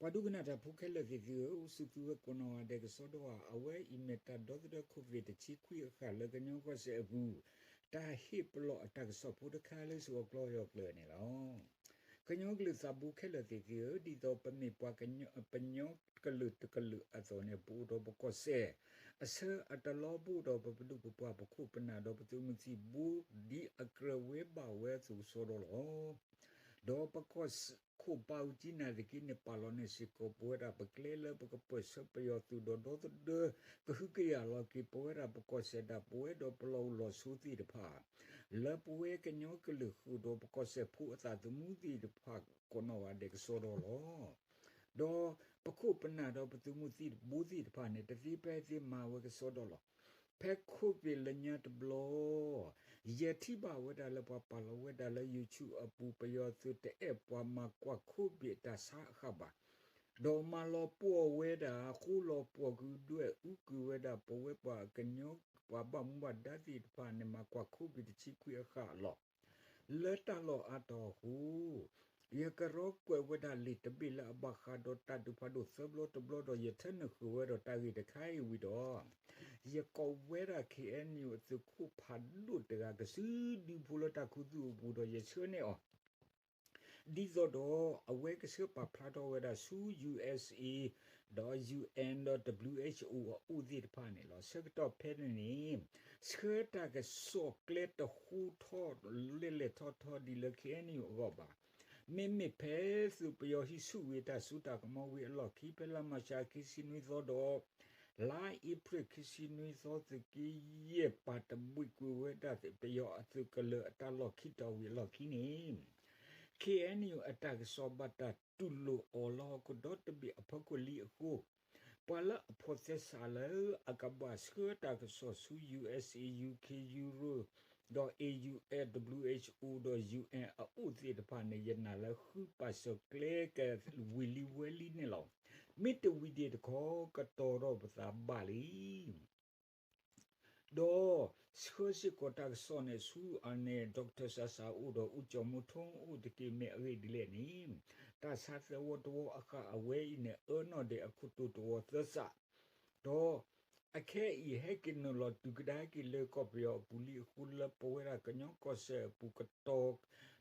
ပှၤဒိကနၣ်တၢ်ဖိခဲလၢာ်သ့ၣ်သုဧၢ, အိၣ်ဆူၣ်သုဝဲကိးနီၢ်ဂၤဒဲးကစီဒီဧါ. အဝဲအံၤမ့ၢ်တၢ်ဒီသဒၢ COVID တဆံခွံအခၣ်လၢကညီကီၢ်စဲၣ်အပူၤ တၢ်ဟ့ၣ်ပလီၢ်အတၢ်ကစီၣ်ဖိတခါလၢစ့ၢ်ကီးကျီၢ်ယီၢ်ကျၢၤန့ၣ်လီၤ. ကညီကလုာ်သးဘိခဲလၢာ်သ့ၣ်သုဧၢ, ဒ်သိးပမ့ၢ်ပှၤကညီကလုာ်တကလုာ်အသိးန့ၣ် ပအိၣ်ဒီးပကီၢ်စဲၣ် အဆၢအတလီ ပအိၣ်ဒီးပပဒိၣ်ပပှၢ်ပခိၣ်ပနၢ်ဒီးပသုးမုၢ်သံၣ်ဘိ ဒ်အကြၢးဝဲဘၣ်ဝဲအသိးကစီဒီလီၤ. ဒီးပကီၢ်ခိၣ်ပၢ်အူကၠံနၢ်သက့န့ၣ် ပာ်လီၤန့ၢ်စ့ၢ်ကီးပဝဲဒၣ်ပကျဲလၢပကပၢၢ်ဆၢပယီၤသုးဒီးဒီသဒၢ ကဟုကယာ်လီၤက့ၤပဝဲဒၣ်ပကီၢ်စဲၣ်ဒၣ်ပဝဲဒီးပလီၢ်အိၣ်လီၢ်ဆိသ့ၣ်တဖၣ် လၢပဝဲကညီကလုာ်ဃုာ်ဒီးပကီၢ်စဲၣ်ဖိအသးသမူသ့ၣ်တဖၣ်ကိးနီၢ်ဂၤဒဲးကစီဒီလီၤ. ဒီးပခိၣ်ပနၢ်ဒီးပသုးမုၢ်သံၣ်ဘိသ့ၣ်တဖၣ်န့ၣ် တသ့ဖဲသ့မၤဝဲကစီဒီလီၤ. ဖဲ COVID လၢညါတဘျီ ယထံၣ်ဘၣ်ဝဲဒၣ်လၢပှၤပာ်လီၤဝဲဒၣ်လၢ YouTube အပူၤ ပယီၤသုးတအဲၣ်ပှၤမၤကွၢ် COVID တၢ်ဆါအဃၣ်ဘၣ်, ဒီးမၤလီၤပှီၢ်ဝဲဒၣ် ဃိလီၤပှီၢ်ကဒွဲၣ်အူကွံာ်ဝဲဒၣ် ပဝဲပှၤကညီပှၤဘၣ်မူဘၣ်ဒါသ့ၣ်တဖၣ်န့ၣ် မၤကွၢ် COVID တဆံခွံအခၣ်အလီၢ် လၢတၢ်လီၢ်အါတီၤအဃိ ယကရီကွဲးဝဲဒၣ်လံာ်တဘ့ၣ်လၢအဘၣ်ဃးဒီးတၢ်ဒုးဖးဒိၣ်သၢဘျီတဘျီဒီး ယထၢနုာ်ဃုာ်ဝဲဒီးတၢ်ဂ့ၢ်တခါအံၤဝံၤဒီး ယကိးဝဲဒၣ် KNU အသုးခိၣ်ဖးဒိၣ်တဂၤ ကစုဒုဖိလၢတၢ်ခူသူၣ်အပူၤဒီး ယဆှၢန့ၢ်အီၤ ဒ်သိးဒီးအဝဲကဆှၢပာ်ဖျါထီၣ်ဝဲဒၣ်ဆူ USA ဒီး UN ဒီး WHO အအိၣ်သ့ၣ်တဖၣ်န့ၣ်လီၤ. ဆၢကတီၢ်ဖဲန့ၣ်န့ၣ် ဆှၢတၢ်ကစီၣ်ကျဲတဟူထီၣ်လဲၢ်လဲၢ်ထီၣ်ထီဒ်လၢ KNU အဂီၢ်ဘၣ်. မ့မ့ၢ်ဖဲသုးပယီၤဟံးဆူၣ်ဝံၤအတၢ်စိတၢ်ကမီၤဝံၤအလီၢ်ခံ ဖဲလါမၢ်ၡးခံဆံနွံသီဒီး လါအ့ဖြ့ၣ်ခံဆံနွံသီ သုးက့ယဲၢ်ပာ်တဘှံးကွံာ်ဝဲဒၣ်ပယီၤအသုးကလၢၤအတၢ်လီၢ်ခံတီၤဝံၤအလီၢ်ခံန့ၣ် KNU အတၢ်ကစီၣ်ဘၣ်တၢ်တူၢ်လိာ်အီၤလၢဟီၣ်ခိၣ်ဒီတဘ့ၣ်အဖီခိၣ်လံအဃိ ပှၤလၢအဖိးသဲစးလၢအကဘၣ်ဆှၢတၢ်ကစီၣ်ဆူ USA, UK, Europe ဒီး AUN, WHO ဒီး UN အအိၣ်သ့ၣ်တဖၣ်န့ၣ် ယနာ်လၢဃုပာ်စၢၤကျဲကဝံၤလံဝဲလံန့ၣ်လီၤ. မ့ၢ်တဝံၤဒံးတခီ ကတီၤထီၣ်ပသးဘၣ်လံ ဒီးဆှၢစ့ၢ်ကီးတၢ်ကစီၣ်န့ၣ်ဆူအန့ၣ် Doctor စၤစၤအိၣ်ဒီး အူကၠီၣ်မူထိအိၣ်တက့ၢ်. မ့ၢ်အဂ့ၢ်ဒ်လဲၣ်န့ၣ် တၢ်ဆါသၢဝီတဝီအဃၣ်အဝဲအံၤန့ၣ် အၢနီၣ်ဒဲးအခိၣ်တိၤတဝီသၢစး ဒီးအခဲအံၤဟဲက့ၤနုာ်လီၤတုၤကဒါက့ၤလၢကီၢ်ပယီၤအပူၤလံအဃိ လၢပဝဲဒၣ်ကညီကီၢ်စဲၣ်အပူၤကတီၤ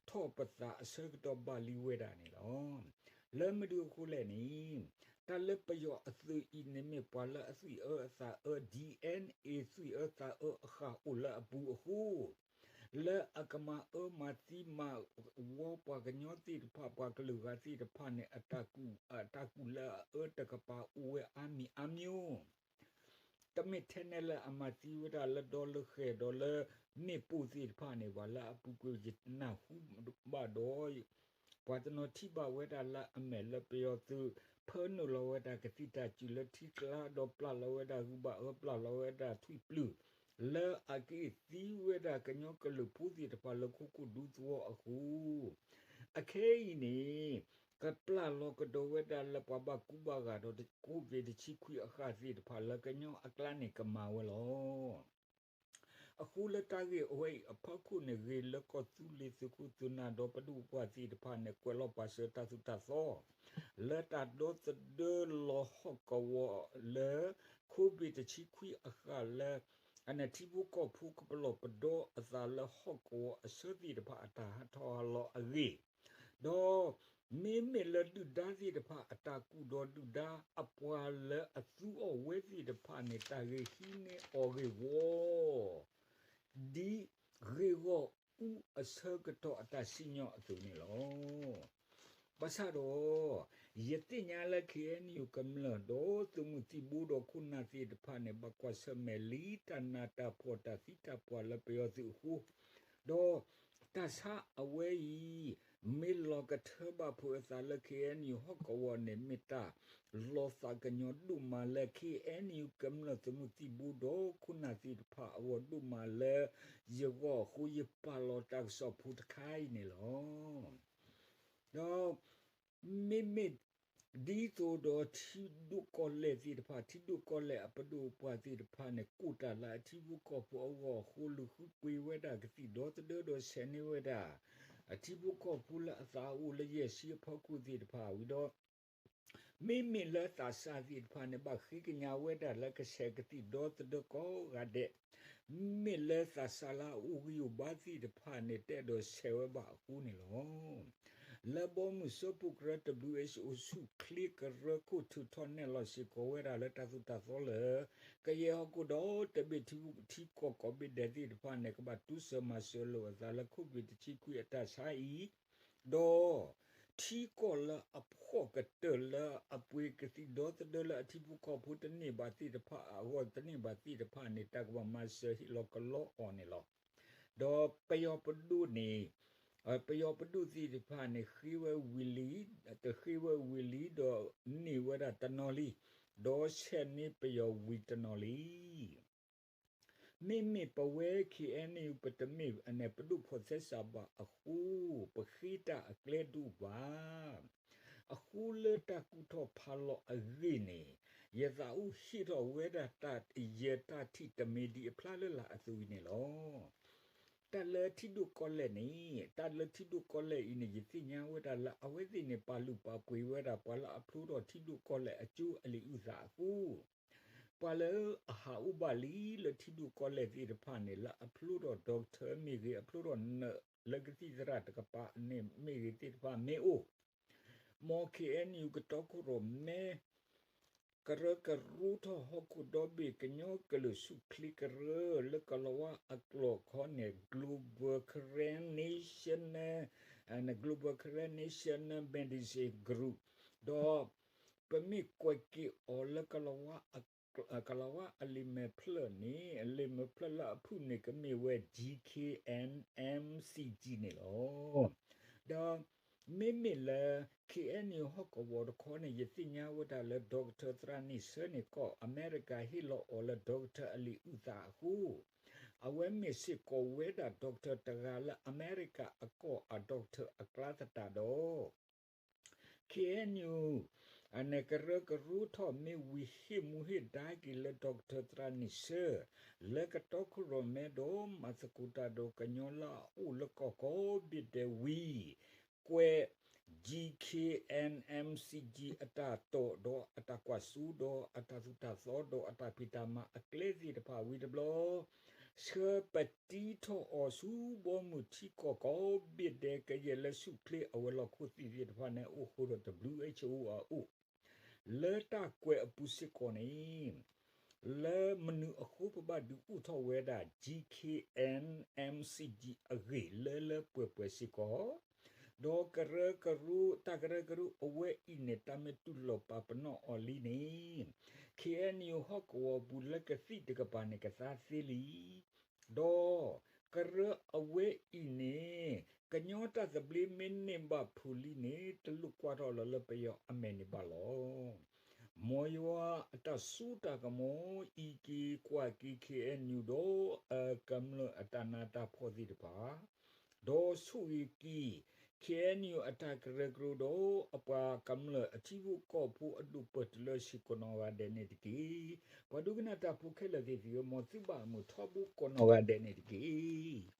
ထီၣ်ပသးအဆၢကတီၢ်ဘၣ်လံဝဲဒၣ်န့ၣ်လီၤ. လၢမနုၤအဃိလဲၣ်န့ၣ် တၢ်လၢပယီၤအသုးအံၤန့ၣ်မ့ၢ်ပှၤလၢအသွံၣ်အၢအသးအၢ DNA သွံၣ်အၢသးအၢအဃၣ်အိၣ်လၢအပူၤအဃိ လၢအကမၤအၢမၤသံမၤဝီပှၤကညီသ့ၣ်တဖၣ် ပှၤကလုာ်ဂၤသ့ၣ်တဖၣ်န့ၣ် အတၢ်ကူၣ်လၢအအၢတကပၤအိၣ်ဝဲအါမံၤအါမံၤ တမ့ၢ်ထဲန့ၣ်လၢအမၤသံဝဲဒၣ်လၢဒီလၢဃဲၤဒီးလၢမ့ၣ်ပိၢ်သ့ၣ်တဖၣ်န့ၣ်ဘၣ် လၢအပူၤကွံာ်ယနၢ်ဟူဘၣ်ဒီး ပှၤတနီၤထံၣ်ဘၣ်ဝဲဒၣ်လၢအမဲာ်လၢပယီၤသုး ဖၢနုာ်လီၤဝဲဒၣ်ကသံၣ်တၢ်စူၤလၢထံကျါ ဒီးပျၢ်လီၤဝဲဒၣ်ဂုၢ်ဘၣ်အၢ ပျၢ်လီၤဝဲဒၣ်ထွံၣ်ပျုၢ် လၢအကဟ့ၣ်သံဝဲဒၣ်ကညီကလုာ်ဖိသ့ၣ်တဖၣ်လၢခိခိၣ်ဒူသဝီအဃိ အခဲအံၤန့ၣ် ကပျၢ်လီၤကဒီးဝဲဒၣ်လၢပှၤဘၣ်ကူဘၣ်ဂာ်ဒီး COVID တဆံခွံအဃၣ်သ့ၣ်တဖၣ်လၢကညီအကျါန့ၣ်ကမၤဝဲလီၤ. အဃိလၢတၢ်ဂ့ၢ်အဝဲအံၤအဖီခိၣ်န့ၣ် ဂ့ၤလၢကီၢ်သူလ့ၤသုးခိၣ်သုးနၢ်ဒီးပဒိၣ်ပပှၢ်သ့ၣ်တဖၣ်န့ၣ် ကွဲးလီၤပာ်စၢၤတၢ်သိၣ်တၢ်သီ လၢတၢ်ဒီသဒၢလီၤဟီၣ်ကဝီၤလၢ COVID တဆံခွံအဃၣ်လၢ အန့ၣ်ထံဖိကီၢ်ဖိကပလီၢ်ပဒီအသးလၢဟီၣ်ကဝီၤအဆၢသ့ၣ်တဖၣ်အတၢ်ဟးထီၣ်ဟးလီၤအဂ့ၢ် ဒီးမ့မ့ၢ်လၢဒုၣ်ဒါသ့ၣ်တဖၣ်အတၢ်ကူၣ်ဒီးဒုၣ်ဒါအပှၤလၢအသူအီၤဝဲသ့ၣ်တဖၣ်န့ၣ် တၢ်ဂ့ၢ်ဟံးန့ၢ်အီၤဂ့ၢ်ဝီ ဒ်ဂ့ၢ်ဂီၢ်အူအဆၢကတီၢ်အတၢ်စံၣ်ညီၣ်အသိးန့ၣ်လီၤ. ဘၣ်ဆၣ်ဒီး ယသ့ၣ်ညါလၢ KNU ကမျၢၢ်ဒီးသုးမုၢ်သံၣ်ဘိဒီးခိၣ်နၢ်သ့ၣ်တဖၣ်န့ၣ် ဘၣ်ကွၢ်ဆၢၣ်မဲာ်လံတၢ်နးတၢ်ဖှီၣ်တၢ်သံတၢ်ပှၢ်လၢပယီၤသုးအဃိ ဒီးတၢ်ဆါအဝဲအံၤ မ့ၢ်လီၤကထၢဘၣ်ဖိအသးလၢ KNU ဟီၣ်ကဝီၤန့ၣ် မ့ၢ်တၢ်လီၤသးကညီၤဒိၣ်မးလၢ KNU ကမျၢၢ်သုးမုၢ်သံၣ်ဘိဒီးခိၣ်နၢ်သ့ၣ်တဖၣ်အဂီၢ်ဒိၣ်မးလၢ ယဂီၢ်အဃိ ယပာ်လီၤတၢ်ကစီၣ်ဖိတခါအံၤန့ၣ်လီၤ. ဒီးမ့မ့ၢ်ဒ်သိးဒီးထံဒိၣ်ကီၢ်လဲၢ်သ့ၣ်တဖၣ် ထံဒိၣ်ကီၢ်လဲၢ်အပဒိၣ်အပှၢ်သ့ၣ်တဖၣ်န့ၣ် ကိၢ်တၢ်လၢအထံဖိကီၢ်ဖိအဂီၢ်အဃိ လူၤဃုကွံာ်ဝဲဒၣ်ကသံၣ်ဒီသဒၢဒီးဆဲးန့ၢ်ဝဲဒၣ် အထံဖိကီၢ်ဖိလၢအသးအိၣ်လၢယဲၢ်ဆံအဖီခိၣ်သ့ၣ်တဖၣ်ဝံၤဒီး မ့မ့ၢ်လၢသးစၢ်သ့ၣ်တဖၣ်န့ၣ် ဘၣ်ဃ့ကညးဝဲဒၣ်လၢကဆဲးကသံၣ်ဒီသဒၢကိးဂၤဒဲး, မ့ၢ်လၢသးစၢ်လၢအအိၣ်ဂံၢ်အိၣ်ဘါသ့ၣ်တဖၣ်န့ၣ် တအဲၣ်ဒိးဆဲးဝဲဘၣ်အဃိန့ၣ်လီၤ. လၢဘီမုၢ်စၢဖှိၣ်ကရၢ W H O ဆူၣ်ချ့ကရၢခိၣ်ထုးထီၣ်နဲၣ်လီၤစ့ၢ်ကီးဝဲဒၣ်လၢတၢ်သိၣ်တၢ်သီလၢ ကယဲၢ်ဟီၣ်ခိၣ်ဒီး တဘ့ၣ်ထံကီၢ်ကိးဘ့ၣ်ဒဲးသ့ၣ်တဖၣ်န့ၣ် ကဘၣ်တူၢ်စၢၤမၤစၢၤလိာ်အသးလၢ COVID တဆံခွံအတၢ်ဆါအံၤ, ဒီး ထံကီၢ်လၢအဖှီၣ်ကတၢၢ်လၢအပှ့ၤကသံၣ်ဒီသဒၢလၢအထံဖိကီၢ်ဖိတန့ၢ်ဘၣ်သ့ၣ်တဖၣ်အဂီၢ်တန့ၢ်ဘၣ်သ့ၣ်တဖၣ်န့ၣ် တၢ်ကဘၣ်မၤစၢၤဟ့ၣ်လီၤကလီအီၤန့ၣ်လီၤ. ဒီးပယီၤပဒိၣ်န့ၣ် ပယီၤပဒိၣ်သ့ၣ်တဖၣ်န့ၣ် ဃ့ဝဲဝံၤလံ, တဃ့ဝဲဝံၤလံဒီးန့ၢ်ဝဲဒၣ်တနီၤလံ, ဒီးဆဲးန့ၢ်ပယီၤဝံၤတနီၤလံ. မ့မ့ၢ်ပဝဲ K N U ပတမ့ၢ်အန့ၣ် ပဒိၣ်ဖီၣ်သဲစးဘၣ်အဃိ, ပဃ့တၢ်အကျဲဒိၣ်ဘၣ်. အဃိလၢတၢ်ကူၣ်ထီၣ်ဖးလီၤအဂ့ၢ်န့ၣ်, ယသးအိၣ်ဟ့ၣ်ထီၣ်ဝဲဒၣ်တၢ်ယဲၢ်တၢ်ထံၣ်တမံၤဒံးအဖျါလၢလာ်အသိးအံၤန့ၣ်လီၤ. တၢ်လၢထံဒိၣ်ကီၢ်လဲၢ်န့ၣ်, တၢ်လၢထံဒိၣ်ကီၢ်လဲၢ်အံၤန့ၣ် ယသ့ၣ်ညါဝဲဒၣ်လၢအဝဲသ့ၣ်န့ၣ် ပာ်လုၢ်ပာ်ပှ့ၤဝဲဒၣ်ပှၤလၢအဖျိထီၣ်ထံဒိၣ်ကီၢ်လဲၢ်အကၠိအလံာ်အုၣ်သးအဃိ, ပှၤလၢအဟးအိၣ်ဘၣ်လံလၢထံဒိၣ်ကီၢ်လဲၢ်သ့ၣ်တဖၣ်န့ၣ် လၢအဖျိထီၣ် doctor မ့ၢ်ဂ့ၤ, အဖျိထီၣ် nurse လၢကသံၣ်သရၣ်တကပၤန့ၣ်မ့ၢ်ဂ့ၤသ့ၣ်တဖၣ်မ့ၢ်အိၣ်, မ် K N U ကတီခိၣ်ရိၣ်မဲ ကရၢကရိထီၣ်ဟီၣ်ခိၣ်ဒီဘ့ၣ်ကညီကလုာ်ဆူၣ်ချ့ကရၢ လၢကလီၤဝါအကျိာ်ခီန့ၣ် Global Karen National, Global Karen National Medicine Group, ဒီးပမ့ၢ်ကွဲးက့ၤအီၤလၢ ကလီၤဝါအလံာ်မဲာ်ဖျၢၣ်န့ၣ်, အလံာ်မဲာ်ဖျၢၣ်လၢအဖုၣ်န့ၣ် ကမ့ၢ်ဝဲ G K N M C G န့ၣ်လီၤ. ဒီးမ့မ့ၢ်လၢ K N U ဟီၣ်ကဝီၤတခီန့ၣ် ယသ့ၣ်ညါဝဲဒၣ်လၢ doctor သရၣ်နံၣ်ဆၢန့ၣ် ကီၢ်အမဲရကၤဟ့ၣ်လီၤအီၤလၢ doctor အလံာ်အုၣ်သးအဃိ, အဝဲမ့ၢ်စ့ၢ်ကီးဝဲဒၣ် doctor တဂၤလၢအမဲရကၤအကီၢ်အ doctor အကျါသတးဒီး K N U န့ၣ် ကရၢကရိထီၣ်မ့ၢ်ဝံၤ ဟ့ၣ်မူဟ့ၣ်ဒါက့ၤလၢ doctor သရၣ်နံၣ်ဆၢ လၢကတီခိၣ်ရိၣ်မဲဒီး မၤသကိးတၢ်ဒီးကညီလၢအအိၣ်လၢကီၢ်ကိးဘ့ၣ်ဒဲးဝံၤ, ကွဲး G K N M C G အတၢ်တိာ်ဒီးအတၢ်ကွၢ်စိဒီးအတၢ်သူၣ်တၢ်သီဒီးအတၢ်ဖံးတၢ်မၤအကျဲသ့ၣ်တဖၣ်ဝံၤတဘျီ ဆှၢပတံထီၣ်အီၤဆူဘီမုၢ်ထံကီၢ်ကိးဘ့ၣ်ဒဲး ကယဲၢ်လၢဆူၣ်ချ့အဝဲၤလီၢ်ခိၣ်သ့ၣ်တဖၣ်န့ၣ် အိၣ်ဃိဒီး W H O အအိၣ်, လၢတၢ်ကွဲးအပူၤစ့ၢ်ကီးန့ၣ်, လၢမနုၤအဃိပဘၣ်ဒုးအိၣ်ထီၣ်ဝဲဒၣ် G K N M C G အဂ့ၢ်လၢလၢပှဲၤပှဲၤစ့ၢ်ကီး, ဒီးကရၢကရိ တၢ်ကရၢကရိအဝဲအံၤန့ၣ် တၢ်မ့ၢ်တူၢ်လိာ်ပာ်ပနီၣ်အီၤလံန့ၣ် K N U ဟီၣ်ကဝီၤပူၤလၢကသံၣ်တကပၤန့ၣ် ကသါသ့လံ. ဒီးကရၢအဝဲအံၤန့ၣ် ကညီတၢ်သဘျ့မ့ၢ်န့ၢ်ဘၣ်ဖုးလံန့ၣ် တလိၣ်ကွၢ်ထီၣ်လီၤလၢပယီၤအမဲာ်န့ၣ်ဘၣ်လီၤ. မ်ယွၤအတၢ်စိတၢ်ကမီၤ အံးက့ၤကွၢ်က့ၤ K N U ဒီးအကမျၢၢ်အတၢ်နးတၢ်ဖှီၣ်သ့ၣ်တဖၣ်, ဒီးဆိၣ်ဂ့ၤက့ၤ K N U အတၢ်ကရၢကရိဒီး အပှၤကမျၢၢ်အထံဖိကီၢ်ဖိအဒိၣ်ပၢၢ်တုၤလၢဆ့ၣ်ကိးနီၢ်ဂၤဒဲးန့ၣ်တက့ၢ်. ပှၤဒိကနၣ်တၢ်ဖိခဲလၢာ်သ့ၣ်သုဧၢ, မ်သုဘၣ်မုာ်ထီဘိကိးနီၢ်ဂၤဒဲးန့ၣ်တက့ၢ်.